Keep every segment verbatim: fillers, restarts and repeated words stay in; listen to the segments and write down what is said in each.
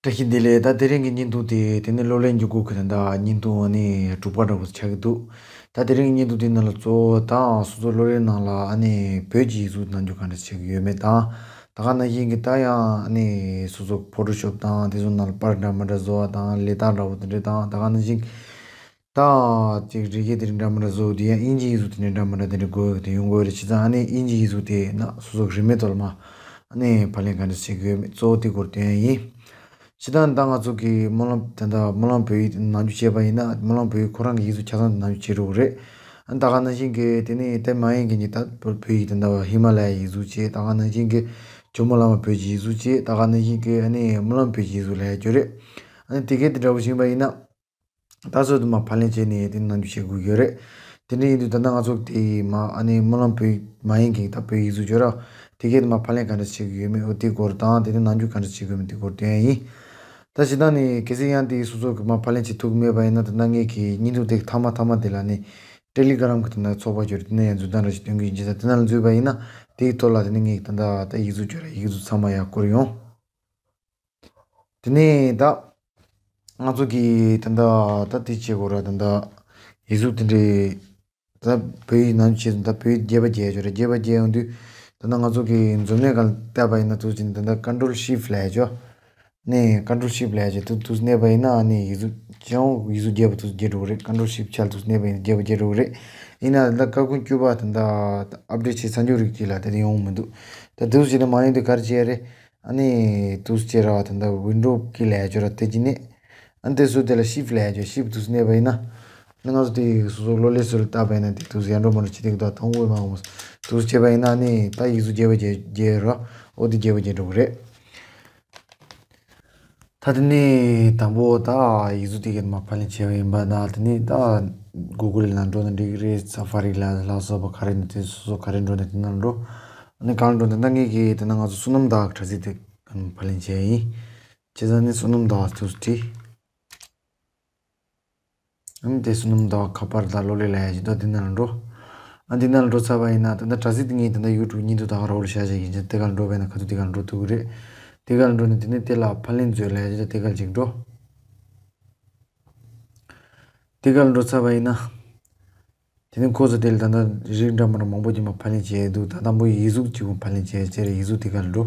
བཀྲ་ཤིས་བདེ་ལེགས། ད་དེ་རིང་གི་བརྙན་ཐུང་དེ་དེ་ནི་གློག་ཀླད་འགྱུར་ཁུག་གི་ད་ལྟ་བརྙན་ཐུང་ཨ་ནི་དྲུག་པ་འདྲ་བོ་ཆགས་ཀྱི་འདུག་ད་དེ་རིང་གི་བརྙན་ཐུང་དེ་ནང་ལ་གཙོ་བོ་ད་སོ་སོ་གློག་ཀླད་ནང་ལ་ཨ་ནི་བོད་ཀྱི་ཡིག་གཟུགས་ནམ་རྒྱུན་ག་འདྲ་ཆགས་ཀྱི་ཡོད་མེད་དང་། ད་ག་ནང་བཞིན་གྱི་ད་ཡང་ཨ་ནི་སོ་སོ་ཕོ་ཊོ་ཤོབ་དང་དེ་ཚོ་ནང་ལ་པར་འདྲ་མི་འདྲ་བཟོ་བ་དང་ལས་རྟགས་འདྲ་བོ་དེ་འདྲ་དང་། ད་ག་ནང་བཞིན་གྱི་ད་ཅིག་རི་སྐྱེས་དེ་རིང་འདྲ་མི་འདྲ་བཟོ་དེ་ཡང་དབྱིན་ཇིའི་ཡིག་གཟུགས་དེ་འདྲ་འདྲ་མི་འདྲ་དེ་འདྲ་དགོས་ཡོད་དེ་ཡོང་གི་ཡོད་རེད། བྱས་ཙང་ཨ་ནི་དབྱིན་ཇིའི་ཡིག་གཟུགས་དེ་ན་སོ་སོ་རིན་མེད་ཐོག་ལ་མ་ཨ་ནི་ཕབ་ལེན་ག་འདྲ་བྱེད་དགོས་ཡོད་མེད་གཙོ་བོ་དེ་སྐོར་སྟོན་ཡ་ཡིན། སྤྱིར་བཏང་ད་ང་ཚོ་གི་སྨོན་ལམ་དེ་འདྲ་སྨོན་ལམ་བོད་ཡིག་ནང་འཇུག་བྱས་པ་ཡིན་ན་སྨོན་ལམ་བོད་ཡིག་ཁོ་རང་གི་ཡིག་གཟུགས་ཆ་ཚང་དེ་ནང་འཇུག་བྱེད་འགྲོ་གི་རེད། ཨ་ནི་ད་ག་ནང་བཞིན་གྱི་དེ་ནི་དེ་མ་ཡིན་མཁན་གྱི་ད་བོད་ཡིག་དེ་འདྲ་ཧི་མ་ལ་ཡའི་ཡིག་གཟུགས་བྱས། ད་ག་ནང་བཞིན་གྱི་ཇོ་མོ་གླང་མ་བོད་ཀྱི་ཡིག་གཟུགས་བྱས། ད་ག་ནང་བཞིན་གྱི་ཨ་ནི་སྨོན་ལམ་བོད་ཀྱི་ཡིག་གཟུགས་ལབ་ཡ་ཅིག་ཡོད་རེད། ཨ་ནི་དེ་གའི་དེ་འདྲ་བོ་ཡིན་པ་ཡིན་ན། ད་གཟོད་དུ་མ་ཕབ་ལེན་བྱས་ནས་དེ་ནང་འཇུག་བྱེད་དགོས་ཀྱི་ཡོད་རེད། དེ་འདྲ་ཡིན་དུས་ད་ལྟ་ང་ཚོ་དེ་མ་ཨ་ནི་སྨོན་ལམ་བོད་མ་ཡིན་མཁན་ད་བོད་ཡིག་གཟུགས་སྦྱོར་ར་དེ་གའི་དུ་མ་ཕབ་ལེན་ག་འདྲ་བྱེད་དགོས་ཡོད་མེད་འོ་དེ་སྐོར་དང་དེ་ནས་ནང་འཇུག་ག་འདྲ་བྱེད་དགོས་མེད་དེ་སྐོར་སྟོན་ཡ་ཡིན། ད་སྤྱིར་བཏང་ནས་གལ་སྲིད་ཡང་དེ་སོ་སོ་གི་མ་ཕབ་ལེན་བྱེད་ཐུབ་ཀྱི་མེད་པ་ཡིན་ན། ད་ལྟ་ངས་ཀྱི་བརྙན་ཐུང་དེ་མཐའ་མ་མཐའ་མ་དེ་ལ་ནི་ཊེ་ལི་གྷི་རམ་གི་དེ་ན་ཚོགས་པ་སྦྱོར་དེ་ན་ཡང་འཛུལ་སྟངས་ར་ཞིག་སྟོན་གྱི་ཡིན། བྱས་ཙང་དེ་ན་ལ་འཛུལ་བ་ཡིན་ན་དེའི་ཐོག་ལ་དེ་ནི་ངས་ད་ལྟ་ད་ཡིག་གཟུགས་སྦྱོར་ར་ཡིག་གཟུགས་ཚང་མ་ཡར་བསྐུར་ཡོང་། དེ་ནས་ད་ང་ཚོ་གིས་ད་ལྟ་ད་དེ་བྱེད་དགོས་ར། ད་ལྟ་ཡིག་གཟུགས་དེ་འདྲའི་ད་བོད་ཡིག་ནང་བྱེད་ད་བོད་ཡིག་རྒྱས་པ་རྒྱས་ཆོག་ར། རྒྱས་པ་རྒྱས་ཡོང་དུས་ད་ལྟ་ང་ཚོ་གིས་འཛུམ་ནས་ག་ལ་བལྟས་པ་ཡིན་ན་ཐུག་ཅིང་ད་ལྟ་ཀོན་ཊོལ་ཤིཕ་ལབ་ཡ་ཆོག་ནས་ཀོན་ཊོལ་ཤིཕ་ལབ་ཡ་ཆོག་ཐུག་ཐུག་གནས་པ་ཡིན་ན་ཨ་ནི་ཡིག་གཟུགས་ཅང་ཡིག་གཟུགས་རྒྱས་པ་ཐུག་རྒྱས་འགྲོ་གི་རེད། ཀོན་ཊོལ་ཤིཕ་ཆ་ལ་ཐུག་གནས་པ་ཡིན་ན་རྒྱས་པ་རྒྱས་འགྲོ་གི་རེད། ཡིན་ན་ད་ལྟ་སྐར་ཁུང་བཅུ་པ་ད་ལྟ་ཨབ་ཌེཊ་བྱས་ཚར་འཇུག་རིགས་ཅིག་ལ་དེ་དེ་ཡོང་མི་འདུག་ད་དུས་ཅིག་ནས་མ་ཡོང་དུས་ག་རེ་བྱེད་ཡ་རེད། ཨ་ནི་དུས་ཅིག་ར་བ་ད་ལྟ་ཝིན་ཌོ་ཀི་ལབ་ཡ་ཅོ་ར་དེ་ཅིག་ནས། ཨ་ནི་དེ་སུ་དེ་ལ་ཤིཕ་ལབ་ཡ་ཅོ་ཤིཕ་དུས་གནས་པ་ཡིན་ན། ཨ་ནི་ང་ཚོ་དེ་སོ་སོ་གློག་ཀླད་སུ་ལ་བལྟས་པ་ཡིན་ན་དེ་དུས་ཡར་འགྲོ་མར་འགྲོ་བྱེད་དེ་གི་ད་དང་པོ་མ་འོངས་དུས་བྱས་པ་ཡིན་ན་ཨ་ནི་ད་ཡིག་གཟུགས་རྒྱས་པ་རྒྱས་རྒྱས་ར་འོ་དེ་རྒྱས་པ་རྒྱས་འགྲོ་གི་རེད། ད་དེ་ནས་དང་པོ་ད་ཡིག་གཟུགས་དེ་གའི་མ་ཕབ་ལེན་བྱས་པ་ཡིན་པ་ན། དེ་ནས་ད་གུ་གུལ་ནང་འགྲོ་ན་འགྲིག་གི་རེད། སཱ་ཕ་རི་ལ་ལ་སོགས་པ་ག་རེ་ནས་དེ་སོ་སོ་ག་རེ་འགྲོ་ན་དེ་ནང་འགྲོ། ཨ་ནི་གང་འགྲོ་ན་ད་ངེད་ཀྱིས་དེ་ན་ང་ཚོ་བསོད་ནམས་ཟླ་བ་དྲ་ཚིགས་དེ་ཕབ་ལེན་བྱས་ཡིན། བྱས་ཙང་ནི་བསོད་ནམས་ཟླ་བ་དུ་བྲིས། ཨ་ནི་དེ་བསོད་ནམས་ཟླ་བ་ཁ་པར་དང་གློག་ཀླད་ལབ་ཡ་ཞིག་འདུག་དེ་ནང་ལ་འགྲོ། ཨ་དེ་ནང་ལ་འགྲོ་ཚར་བ་ཡིན་ན་ད་ལྟ་དྲ་ཚིགས་དེ་ངས་ད་ལྟ་ཡུ་ཊུབ་བརྙན་ཐུང་ད་ག་ར་འོག་ལ་བཞག་བཞག་ཡིན་ཙང་དེ་ག་ལ་འགྲོ་བས་ན་ག་ཚོད་དེ་ག་ལ་འགྲོ་ཐུབ་ཀྱི་རེད། དེ་ག་ལ་འགྲོ་ནས་དེ་ནས་དེ་ལ་ཕབ་ལེན་མཛོད་ལབ་ཡ་ཞིག་འདུག་དེ་ག་ལ་ཅིག་འགྲོ། དེ་ག་ལ་འགྲོ་ཚར་བ་ཡིན་ན། དེ་ནས་ཁོ་ཚོ་དེ་ལ་ད་ལྟ་རིགས་འདྲ་མི་འདྲ་མང་པོ་ཅིག་མ་ཕབ་ལེན་བྱས་འདུག་ད་དང་པོ་ཡིག་གཟུགས་གཅིག་པོ་ཕབ་ལེན་བྱས་བྱས་རེད། ཡིག་གཟུགས་དེ་ག་ལ་འགྲོ།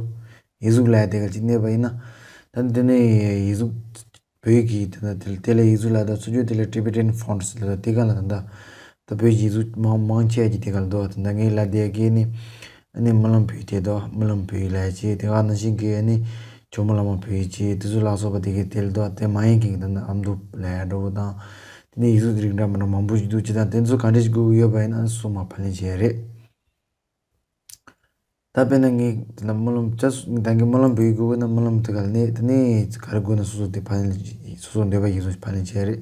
ཡིག་གཟུགས་ལབ་ཡ་དེ་ག་ལ་ཅིག་གནས་པ་ཡིན་ན། ད་དེ་ནས་ཡིག་གཟུགས་བོད་ཀྱི་དེ་ན་དེ་ལ་དེ་ལ་ཡིག་གཟུགས་ལ་ད་ཚུར་ཕྱོགས་དེ་ལ་Tibetan Fonts ལ་དེ་ག་ལ་ད་ལྟ་ད་བོད་ཀྱི་ཡིག་གཟུགས་མང་མང་ཆེ་ཅིག་དེ་ག་ལ་འདུག་ད་ལྟ་ངའི་ལ་དེ་གའི་ནི། ཨ་ནི་སྨོན་ལམ་བོད་ཡིག་དེ་དང་སྨོན་ལམ་བོད་ཡིག་ལབ་ཡ་ཅིག་དེ་ག་ནང་བཞིན་གྱི་ཨ་ནི་ཇོ་མོ་གླང་མ་བོད་ཡིག་ཅིག་དེ་ཚོ་ལ་སོགས་པ་དེ་གའི་དེ་ལ་དང་དེ་མ་ཡིན་མཁན་གྱི་ད་ནི་ཨ་མདོ་ལབ་ཡ་འདྲ་བོ་དང་། དེ་ནས་ཡིག་གཟུགས་རིགས་འདྲ་མི་འདྲ་མང་པོ་ཞིག་འདུག་ཅི་དང་དེ་ཚོ་ག་འདྲ་ཞིག་དགོས་ཀྱི་ཡོད་པ་ཡིན་ན་ཨ་ནི་སོ་མ་ཕབ་ལེན་བྱས་རེད། ད་དཔེར་ན་ངས་དེ་ལ་སྨོན་ལམ་བྱ་སུ་ད་གིན་སྨོན་ལམ་བོད་ཡིག་དགོས་ཀྱི་ན་སྨོན་ལམ་དེ་ག་ལ་ནས་དེ་ནས་ག་རེ་དགོས་ན་སོ་སོ་དེ་ཕབ་ལེན་སོ་སོ་འདོད་པ་ཡིན་སོ་ཕབ་ལེན་བྱས་རེད།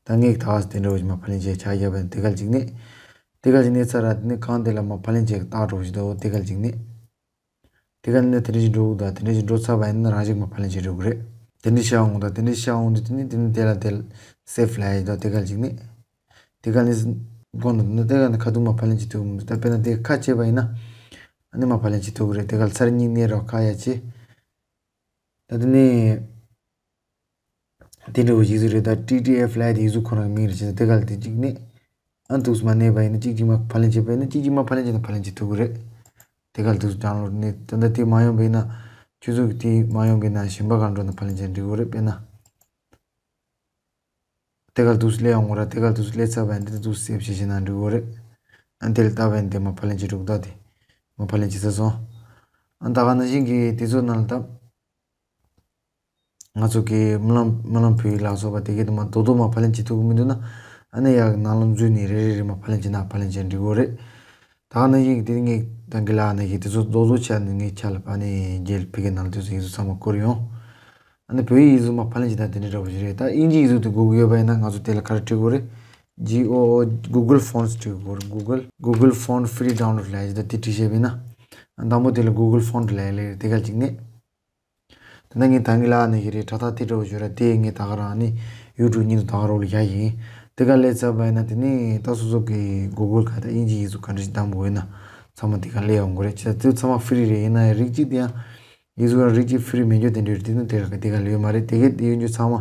ད་ངས་ད་ག་སེ་དེ་འདྲ་བོ་ཞིག་མ་ཕབ་ལེན་བྱས་ཆ་རྒྱབ་པ་ཡིན་དེ་ག་ལ་ཅིག་ནས། དེ་ག་ཅིག་གནས་ཚར་ར་དེ་ནས་གང་དེ་ལ་མ་ཕབ་ལེན་བྱེད་ཀྱི་རྟགས་འགྲོ་བཞིན་དུ་དེ་ག་ཅིག་གནས། དེ་ག་ནས་དེ་འདྲ་ཞིག་འགྲོ་གི་འདུག་དེ་འདྲ་ཞིག་འགྲོ་ཚར་བ་ཡིན་ན་རང་ཞིག་མ་ཕབ་ལེན་བྱེད་འགྲོ་གི་རེད། དེ་འདྲ་ཤར་འོང་དང་དེ་འདྲ་ཤར་འོང་དུས་དེ་ནས་དེ་ནས་དེ་ལ་དེ་སེབ་ལབ་ཡ་ཡིན་དུས་དེ་ག་ཅིག་གནས། དེ་ག་ནས་དགོངས་དང་དེ་ག་ནས་ཁ་ཐུག་མ་ཕབ་ལེན་བྱེད་ཐུབ་ཀྱི་མི་འདུག་ད་དཔེར་ན་དེ་ཁ་ཕྱེ་བ་ཡིན་ན་ཨ་ནི་མ་ཕབ་ལེན་བྱེད་ཐུབ་ཀྱི་རེད། དེ་ག་ལ་ཚར་གཉིས་གནས་རོགས་ཁ་ཡ་ཆེ། ད་དེ་ནས། དེ་འདྲ་བོ་ཡིག་གཟུགས་རེད། ད་ཊི་ཊི་ཨེཕ་ལབ་ཡ་དེ་ཡིག་གཟུགས་ཁོ་རང་གི་མིང་རེད། བྱས་ཙང་དེ་ག་ལ་དེ་གཅིག་གནས། ཨ་འདུག་སེ་མ་གནས་པ་ཡིན་ན་གཅིག་གཅིག་མ་ཕབ་ལེན་བྱས་པ་ཡིན་ན་གཅིག་གཅིག་མ་ཕབ་ལེན་བྱས་ན་ཕབ་ལེན་བྱེད་ཐུབ་ཀྱི་རེད། དེ་ག་ལ་འདུག་སེ་ཌའོན་ལོཌ་གནས། ད་ལྟ་དེ་མ་ཡོང་པ་ཡིན་ན་ཁྱོད་ཚོ་གི་དེ་མ་ཡོང་པ་ཡིན་ན་གཞན་པ་ག་འགྲོ་ན་ཕབ་ལེན་བྱས་ན་འགྲིག་གི་རེད། དཔེར་ན། དེ་ག་ལ་འདུག་སེ་སླེབས་ཡོང་གི་རེད། དེ་ག་ལ་འདུག་སེ་སླེབས་ཚར་བ་ཡིན་ན་དེ་འདུག་སེ་སེབ་བྱས་བྱས་ན་འགྲིག་གི་རེད། ཨ་དེ་ལ་བལྟས་པ་ཡིན་ན་དེ་མ་ཕབ་ལེན་བྱེད་འགྲོ་གི་ད་དེ་མ་ཕབ་ལེན་བྱེད་ཚར་སོང་། ཨ་ད་ག་ནང་བཞིན་གྱི་དེ་ཚོ་ནང་ལ་ད། ང་ཚོ་གི་སྨོན་ལམ་སྨོན་ལམ་བོད་ཡིག་ལ་སོགས་པ་དེ་གའི་དུ་མ་རྡོག་རྡོག་མ་ཕབ་ལེན་བྱེད་ཐུབ་ཀྱི་མི་འདུག་ན། ཨ་ནི་ཡར་ནང་ལ་འཛུལ་ནས་རེ་རེ་རེ་མ་ཕབ་ལེན་བྱེད་ན་ཕབ་ལེན་བྱེད་འགྲིག་གི་རེད། ད་ག་ནང་བཞིན་གྱི་དེ་ངས་ད་གིན་ལ་ནང་བཞིན་དེ་ཚོ་རྡོག་རྡོག་ཆ་ནས་ངས་ཆ་ལ་ཕ་ནས་རྒྱལ་ཕ་གི་ནང་ལ་དེ་ཚོ་ཡིག་གཟུགས་ཚང་མ་བསྐུར་ཡོང་། ཨ་ནི་བོད་ཡིག་ཡིག་གཟུགས་མ་ཕབ་ལེན་བྱེད་ན་དེ་འདྲ་འདྲ་བོ་ཞིག་རེད། ད་དབྱིན་ཇིའི་ཡིག་གཟུགས་དེ་དགོས་ཀྱི་ཡོད་པ་ཡིན་ན་ང་ཚོ་དེ་ལ་ག་རེ་བྲིས་དགོས་རེད། G O O Google Fonts བྲིས་དགོས་རེད། Google Google Font Free Download ལབ་ཡ་ཞིག་ད་དེ་བྲིས་བྱས་པ་ཡིན་ན། ཨ་དང་པོ་དེ་ལ་Google Font ལབ་ཡ་ལས་དེ་ག་ཅིག་གནས། དེ་ནས་ངས་ད་གིན་ལ་ནས་ཞིག་རེད། དྲ་ཐག་དེ་འདྲ་བོ་ཞིག་རེད། དེ་ངས་ད་ག་རང་ནི་ཡུ་ཊུབ་ཉིད་དུ་ད་ག་རོགས་ལ་བཞག་ཡིན། དེ་ག་སླེབས་ཚར་བ་ཡིན་ན་དེ་ནས་ད་སོ་སོ་གི་གུ་གུལ་ག་ད་དབྱིན་ཇི་ཡིག་གཟུགས་ག་འདྲ་ཞིག་བདམས་དགོས་ཡིན་ན་ཚང་མ་དེ་ག་སླེབས་ཡོང་གི་རེད། བྱས་ཙང་དེ་ཚང་མ་ཧྥི་རི་རེད། ཡིན་ན་ཡང་རིགས་གཅིག་དེ་ཡང་ ཡིག་གཟུགས་རང་རིགས་གཅིག་ཕི་རི་མེད་རྒྱུ་དེ་འདྲ་རེད། དེ་ནི་དེ་ག་དེ་ག་ལ་ཡོད་མ་རེད། དེ་གས་དེ་ཡོད་རྒྱུ་ཚང་མ་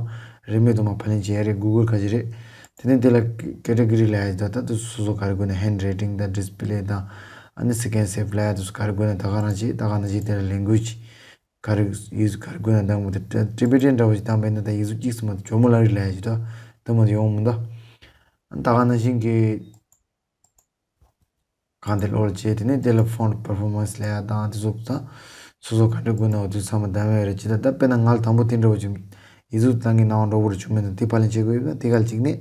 རིན་མེད་དུ་མ་ཕབ་ལེན་བྱེད་ཡ་རེད། གུ་གལ་ག་ཅིག་རེད། དེ་ནི་དེ་ལ་ཀེ་ཊེ་གོ་རི་ལབ་ཡ་ཅིག་འདུག་ད་དུ་སོ་སོ་ག་རེ་དགོས་ན་ཧེན་རའི་ཊིང་དང་ཌི་སི་པི་ལེ་དང་ཨ་ནི་སི་ཀེན་སེབ་ལབ་ཡ་དུ་ག་རེ་དགོས་ན་ད་ག་རང་བྱེད། ད་ག་ནང་བཞིན་དེ་ལ་ལེང་གུ་ཨེ་ཇི་ག་རེ་ཡིག་གཟུགས་ག་རེ་དགོས་ན་འདང་མོ་དེ་ཊི་བེ་ཊན་འདྲ་བོ་ཞིག་བཏང་པ་ཡིན་ན་ད་ཡིག་གཟུགས་གཅིག་ཙམ་མ་གཏོགས་ཇོ་མོ་ལ་རི་ལབ་ཡ་ཅིག་འདུག་འདང་མོ་དེ་ཡོང་མི་འདུག་ད་ག་ནང་བཞིན་གྱི་གང་དེ་ལོར་བྱས། དེ་ནས་དེ་ལ་ཕོན་ཊི་པར་ཕོར་མན་སི་ལབ་ཡ་དང་དེ་ཚོ་དང་སོ་སོ་ག་འདྲ་དགོས་ན་འོ་དེ་ཚང་མ་འདང་ཡ་རེད། ཅི་ད་ད་དཔེར་ན་ང་ལ་དང་པོ་དེ་འདྲ་བོ་ཅིག་ཡིག་གཟུགས་བཏང་གི་ནང་འགྲོ་བོ་རུ་བྱུང་མེད་ན་དེ་ཕབ་ལེན་བྱེད་དགོས་ཡོད་ན་དེ་ག་ལ་གཅིག་ནས།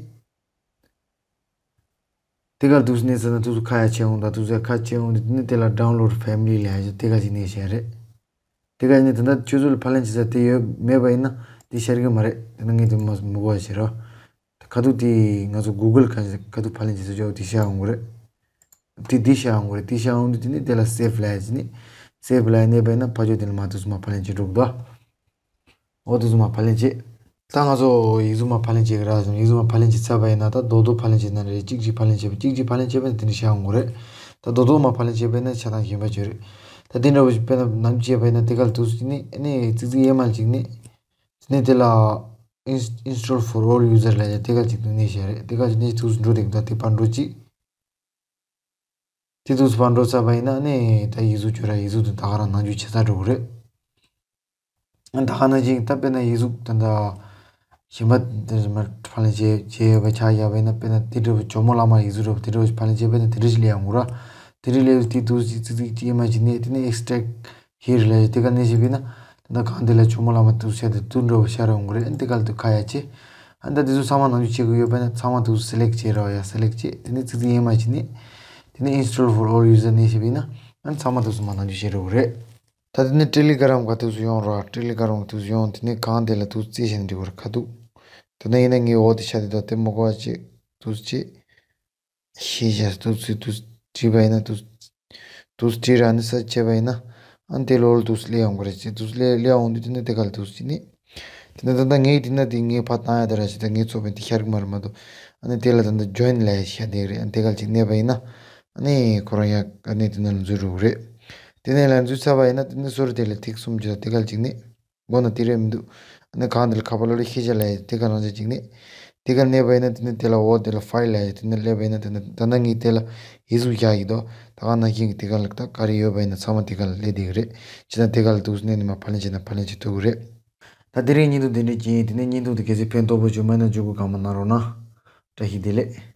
དེ་ག་ལ་དུས་སུ་གནས་ཚུལ་ན་དུས་སུ་ཁ་ཡ་ཆེ་འོང་དང་དུས་སུ་ཡ་ཁ་ཆེ་འོང་དུས་དེ་ནས་དེ་ལ་ཌའུན་ལོཌ་ཕེ་མི་ལི་ལབ་ཡ་ཅིག་དེ་ག་ཅིག་གནས་བྱས་རེད། དེ་ག་ནས་དེ་འདྲ་ཁྱོད་ཚོ་ལ་ཕབ་ལེན་བྱེད་ས་དེ་ཡོད་མེད་པ་ཡིན་ན་དེ་ཤར་གི་མ་རེད། དེ་ན་ངས་དེ་མ་མི་གོ་བ་བྱེད་རོགས། དེ་ཁ་ཐུག་དེ་ང་ཚོ་གུ་གལ་ག་ཁ་ཐུག་ཕབ་ལེན་བྱེད་ས་ཅོག་དེ་ཤར་འོང་གི་རེད། དེ་དེ་ཤར་འོང་གི་རེད། དེ་ཤར་འོང་དུས་དེ་ནས་དེ་ལ་སེབ་ལབ་ཡ་ཅིག་ནས་སེབ་ལབ་ཡ་གནས་པ་ཡིན་ན་ཕ་ཕྱོགས་དེ་ལ་མ་དུས་སུ་མ་ཕབ་ལེན་བྱེད་འགྲོ་གི་འདུག་འོ་དེ་ཚོ་མ་ཕབ་ལེན་བྱེད། ད་ང་ཚོ་ཡིག་གཟུགས་མ་ཕབ་ལེན་བྱེད་ཀྱི་ར་སོང་། ཡིག་གཟུགས་མ་ཕབ་ལེན་བྱེད་ཚར་བ་ཡིན་ན་ད་རྡོག་རྡོག་ཕབ་ལེན་བྱེད་ན་རེད། གཅིག་གཅིག་ཕབ་ལེན་བྱེད་པ་གཅིག་གཅིག་ཕབ་ལེན་བྱེད་པ་ནི་དེ་འདྲ་ཤར་འོང་གི་རེད། ད་རྡོག་རྡོག་མ་ཕབ་ལེན་བྱེད་པ་ཡིན་ན་ཆ་ཚང་གཞན་པ་བྱོས་རེད། ད་དེ་འདྲ་བོ་ཞིག་དཔེར་ན་ནམ་བྱེད་པ་ཡིན་ན་དེ་ག་ལ་དུས་སུ་ནི་ཨ་ནི་ཙིག་ཙིག་གཡས་མ་གཅིག་ནི་དེ་ནས་དེ་ལ་ཨིན་ཨིན་སི་ཊོལ་ཕོར་ཨོལ་ཡུ་ཛར་ལབ་ཡ་དེ་ག་ཅིག་ཏུ་གནས་བཞག་རེད། དེ་ག་ཅིག་གནས་དུས་སུ་འགྲོ་དེ་ག་ད་དེ་ཕར་འགྲོ་གཅིག་དེ་དུས་སུ་ཕར་འགྲོ་ཚར་བ་ཡིན་ན་ཨ་ནི་ད་ཡིག་གཟུགས་བཅོས་ར་ཡིག་གཟུགས་དེ་ད་ག་རང་ནང་འཇུག་བྱེད་ཚར་འགྲོ་གི་རེད། ད་ག་ནང་བཞིན་ད་དཔེར་ན་ཡིག་གཟུགས་ད་ལྟ་གཞན་པ་དེ་ཚོ་མར་ཕབ་ལེན་བྱས་བྱས་ཡོད་པ་ཆགས་བཞག་པ་ཡིན་ན། དཔེར་ན་དེ་འདྲ་བོ་ཇོ་མོ་གླང་མ་ཡིག་གཟུགས་འདྲ་བོ་དེ་འདྲ་བོ་ཕབ་ལེན་བྱས་པ་ཡིན་ན་དེ་འདྲ་ཞིག་སླེབས་ཡོང་གི་ར། དེ་འདྲ་སླེབས་དུས་དུས་སུ་ཙིག་ཙིག་ཅིག་ཡེ་མ་ཅིག་ནས་དེ་ནས་ཨེགས་ཊེག་ཧི་ཡར་ལབ་ཡ་དེ་ག་ནས་བྱས་པ་ཡིན་ན་ད་ལྟ་གང་དེ་ལ་ཇོ་མོ་གླང་མ་དུས་ཤ་དེ་དུས་འདྲ་བོ་ཤར་ཡོང་གི་རེད། ཨ་ནི་དེ་ག་ལ་དུ་ཁ་ཡ་ཆེ། ཨ་ནི་ད་དེ་ཚོ་ཚང་མ་ནང་འཇུག་བྱེད་དགོས་ཡོད་པ་ཡིན་ན་ཚང་མ་དུས་སུ་སེ་ལེག་བྱེད་ར་བ་ཡ་སེ་ལེག་བྱེད། དེ་ནས་ཙིག་ཙིག་ཡེ་མ་ཅིག་ནས་དེ་ནས་ཨིན་སི་ཊོལ་ཕོར་ཨོལ་ཡུ་ཛར་ནས་བྱས་པ་ཡིན་ན་ཨ་ནི་ཚང་མ་དུས་སུ་མ་ནང་འཇུག་བྱེད་ར་བ་རེད། ད་དེ་ནས་ཊེ་ལི་གྷི་རམ་ག་དུས་སུ་ཡོང་ར། ཊེ་ལི་གྷི་རམ་ག་དུས་སུ་ཡོང་། དེ་ནས་གང་དེ་ལ་དུས་སུ་རྩེ་བྱས་ནས་འགྲིག་གི་རེད་ཁ་ཐུག་དེ་ནས་ཡིན་ན་ངའི་འོག་དེ་ཤ་དེ་དང་དེ་མ་གོ་བ་ཅིག་དུས་སུ་ཅིག་ཤེས་བྱ་དུས་སུ་དུས་སུ་བྲིས་པ་ཡིན་ན་དུས་སུ་དུས་སུ་བྲིས་ར་ནི་ས་བྱས་པ་ཡིན་ན་ཨ་ནི་དེ་ལོ་ལ་དུས་སུ་སླེབས་ཡོང་གི་རེད་ཅེས། དུས་སུ་སླེབས་སླེབས་ཡོང་དུས་དེ་ནས་དེ་ག་ལ་དུས་སུ་ཅིག་ནི་དེ་ནས་ད་ལྟ་ངས་དེ་ན་དེ་ངས་ཕར་བཏང་ཡ་དེ་ར་ཞིག་ད་ངས་ཚོགས་པའི་དེ་ཤར་གི་མ་རེད་མ་གཏོགས། ཨ་ནི་དེ་ལ་ད་ལྟ་ཇོ་ཡིན་ལབ་ཡ་ཤ་དེ་རེད། ཨ་ནི་དེ་ག་ལ་ཅིག་གནས་པ་ཡིན་ན་ཨ་ནི་ཁོ་རང་ཡ་ཨ་ནི་དེ་ན་ལ་འཛུལ་འགྲོ་གི་རེད། དེ་ནས་ལ་འཛུལ་ཚར་བ་ཡིན་ན་དེ་ནས་སོ་རུ་དེ་ལ་ཐིག་གསུམ་བྱས་ད་དེ་ག་ལ་ཅིག་ནི། མགོ་ན་དེ་རེད་མི་འདུག་ཨ་ནི་གང་དེ་ལ་ཁ་པར་ལ་ལ་ཤེས་བྱ་ལ་ཡ་དེ་ག་རང་བྱ་ཅིག་ནི། དེ་ག་གནས་པ་ཡིན་ན་དེ་ནི་དེ་ལ་འོ་དེ་ལ་ཕའིལ་ལ་ཡ་དེ་ནི་སླེབས་པ་ཡིན་ན་དེ་ནི་ད་ནང་ངས་དེ་ལ་ཡིག་གཟུགས་བཞག་ཡིན་དོ། ད་ག་ནང་བཞིན་གྱི་དེ་ག་ལ་ད་ག་རེ་ཡོད་པ་ཡིན་ན་ཚང་མ་དེ་ག་ལ་སླེབས་བསྡད་ཀྱི་རེད། ཇི་ལྟར་དེ་ག་ལ་འདུག་ནས་ནི་མ་ཕབ་ལེན་བྱས་ན་ཕབ་ལེན་བྱེད་ཐུབ་ཀྱི་རེད། ད་དེ་རིང་བརྙན་ཐུང་དེ་འདྲ་ཅིག་ཡིན། དེ་ནས་བརྙན་ཐུང་དེ་གལ་སྲིད་ཕན་ཐོགས་པོ་བྱུང་མེད་ན་བརྗོད་དགོས་གང་མ་གནང་རོགས་གནང་། བཀྲ་ཤིས་བདེ་ལེགས།